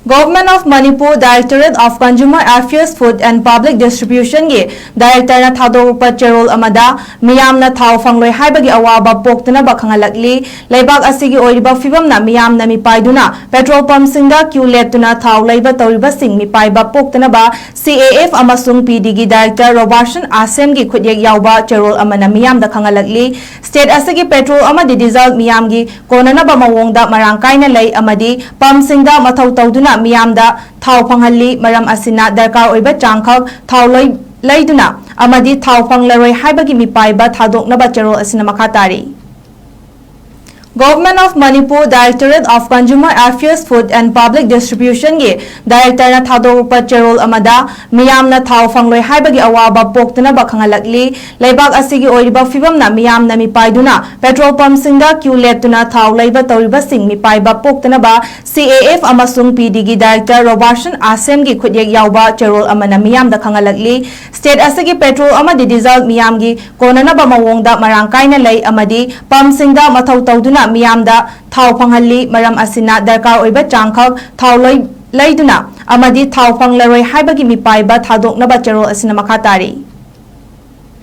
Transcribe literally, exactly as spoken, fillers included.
Government of Manipur Directorate of Consumer Affairs, Food and Public Distribution ꯒꯤ Director ꯅ ꯊꯥꯗꯣꯔꯛꯄ ꯆꯦꯔꯣꯜ ꯑꯃꯗ ꯃꯤꯌꯥꯝꯅ ꯊꯥꯎ ꯐꯪꯂꯣꯏ ꯍꯥꯏꯕꯒꯤ ꯑꯋꯥꯕ ꯄꯣꯛꯇꯅꯕ ꯈꯪꯍꯜꯂꯛꯂꯤ꯫ ꯂꯩꯕꯥꯛ ꯑꯁꯤꯒꯤ ꯑꯣꯏꯔꯤꯕ ꯐꯤꯕꯝꯅ ꯃꯤꯌꯥꯝꯅ ꯃꯤꯄꯥꯏꯗꯨꯅ petrol pump ꯁꯤꯡꯗ queue ꯂꯦꯞꯇꯨꯅ ꯊꯥꯎ ꯂꯩꯕ ꯇꯧꯔꯤꯕꯁꯤꯡ ꯃꯤꯄꯥꯏꯕ ꯄꯣꯛꯇꯅꯕ C A F ꯑꯃꯁꯨꯡ P D ꯒꯤ Director Robertson Asem ꯒꯤ ꯈꯨꯠꯌꯦꯛ ꯌꯥꯎꯕ ꯆꯦꯔꯣꯜ ꯑꯃꯅ ꯃꯤꯌꯥꯝꯗ ꯈꯪꯍꯜꯂꯛꯂꯤ꯫ State ꯑꯁꯤꯒꯤ petrol ꯑꯃꯗꯤ diesel ꯃꯤꯌꯥꯝꯒꯤ ꯀꯣꯟꯅꯅꯕ ꯃꯑꯣꯡꯗ ꯃꯔꯥꯡ ꯀꯥꯏꯅ ꯂꯩ ꯑꯃꯗꯤ pump ꯁꯤꯡꯗ ꯃꯊꯧ ꯇꯧꯗꯨꯅ ꯃꯤꯌꯥꯝꯗ ꯊꯥꯎ ꯐꯪꯍꯜꯂꯤ꯫ ꯃꯔꯝ ꯑꯁꯤꯅ ꯗꯔꯀꯥꯔ ꯑꯣꯏꯕ ꯆꯥꯡꯈꯛ ꯊꯥꯎ ꯂꯩ-, ꯂꯩꯗꯨꯅ ꯑꯃꯗꯤ ꯊꯥꯎ ꯐꯪꯂꯔꯣꯏ ꯍꯥꯏꯕꯒꯤ ꯃꯤꯄꯥꯏꯕ ꯊꯥꯗꯣꯛꯅꯕ ꯆꯦꯔꯣꯜ ꯑꯁꯤꯅ ꯃꯈꯥ ꯇꯥꯔꯤ꯫ Government of Manipur Directorate of Consumer Affairs, Food and Public Distribution ꯒꯤ Director ꯅ ꯊꯥꯗꯣꯔꯛꯄ ꯆꯦꯔꯣꯜ ꯑꯃꯗ ꯃꯤꯌꯥꯝꯅ ꯊꯥꯎ ꯐꯪꯂꯣꯏ ꯍꯥꯏꯕꯒꯤ ꯑꯋꯥꯕ ꯄꯣꯛꯇꯅꯕ ꯈꯪꯍꯜꯂꯛꯂꯤ꯫ ꯂꯩꯕꯥꯛ ꯑꯁꯤꯒꯤ ꯑꯣꯏꯔꯤꯕ ꯐꯤꯕꯝꯅ ꯃꯤꯌꯥꯝꯅ ꯃꯤꯄꯥꯏꯗꯨꯅ petrol pump ꯁꯤꯡꯗ queue ꯂꯦꯞꯇꯨꯅ ꯊꯥꯎ ꯂꯩꯕ ꯇꯧꯔꯤꯕꯁꯤꯡ ꯃꯤꯄꯥꯏꯕ ꯄꯣꯛꯇꯅꯕ C A F ꯑꯃꯁꯨꯡ P D ꯒꯤ Director Robertson Asem ꯒꯤ ꯈꯨꯠꯌꯦꯛ ꯌꯥꯎꯕ ꯆꯦꯔꯣꯜ ꯑꯃꯅ ꯃꯤꯌꯥꯝꯗ ꯈꯪꯍꯜꯂꯛꯂꯤ꯫ State ꯑꯁꯤꯒꯤ petrol ꯑꯃꯗꯤ diesel ꯃꯤꯌꯥꯝꯒꯤ ꯀꯣꯟꯅꯅꯕ ꯃꯑꯣꯡꯗ ꯃꯔꯥꯡ ꯀꯥꯏꯅ ꯂꯩ ꯑꯃꯗꯤ pump ꯁꯤꯡꯗ ꯃꯊꯧ ꯇꯧꯗꯨꯅ ꯃꯤꯌꯥꯝꯗ ꯊꯥꯎ ꯐꯪꯍꯜꯂꯤ꯫ ꯃꯔꯝ ꯑꯁꯤꯅ ꯗꯔꯀꯥꯔ ꯑꯣꯏꯕ ꯆꯥꯡꯈꯛ ꯊꯥꯎ ꯂꯩ-, ꯂꯩꯗꯨꯅ ꯑꯃꯗꯤ ꯊꯥꯎ ꯐꯪꯂꯔꯣꯏ ꯍꯥꯏꯕꯒꯤ ꯃꯤꯄꯥꯏꯕ ꯊꯥꯗꯣꯛꯅꯕ ꯆꯦꯔꯣꯜ ꯑꯁꯤꯅ ꯃꯈꯥ ꯇꯥꯔꯤ꯫